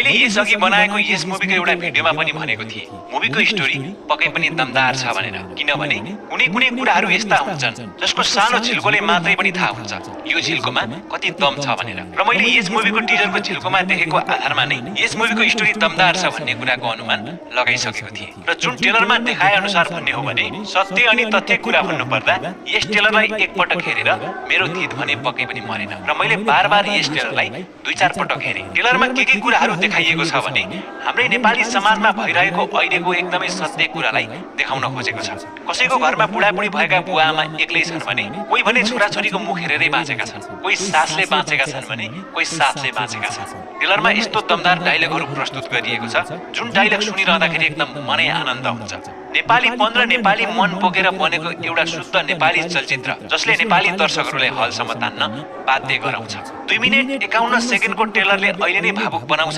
मैले यसअघि बनाएको यस मुभीको एउटा भिडियोमा पनि भनेको थिएँ, मुभीको स्टोरी पक्कै पनि दमदार छ भनेर, किनभने कुनै कुनै कुराहरू यस्ता हुन्छन् जसको सानो झिल्कोले मात्रै पनि थाहा हुन्छ यो झिल्कोमा कति दम छ भनेर। र मैले यस मुभीको टिजरको झिल्कोमा देखेको आधारमा नै यस मुभीको स्टोरी दमदार छ भन्ने कुराको अनुमान लगाइसकेको थिएँ। र जुन ट्रेलरमा देखाए अनुसार भन्ने हो भने सत्य अनि तथ्य कुरा भन्नु पर्दा यस ट्रेलरलाई एकपटक हेरेर मेरो धित भने पक्कै पनि मरेन र मैले बार-बार यस ट्रेलरलाई 2-4 पटक हेरेँ। ट्रेलरमा के कुराहरू देखाइएको छ भने हाम्रै नेपाली समाजमा भइरहेको अहिलेको एकदमै सत्य कुरालाई देखाउन खोजेको छ। कसैको घरमा बुढाबुढी भएका बुवाआमा एक्लै छन् भने कोही भने छोराछोरीको मुख हेरेरै बाँचेका छन्, कोही सासले बाँचेका छन् भने कोही सासले बाँचेका छन्। ट्रेलरमा यस्तो दमदार डायलगहरू प्रस्तुत गरिएको छ जुन डायलग सुनिरहँदाखेरि एकदम मनै आनन्द हुन्छ। नेपाली 15 नेपाली मन बोकेर बनेको एउटा शुद्ध नेपाली चलचित्र जसले नेपाली दर्शकहरूलाई हलसम्म तान्न बाध्य गराउँछ। 2 मिनेट 51 सेकेन्डको ट्रेलरले अहिले नै भावुक बनाउँछ।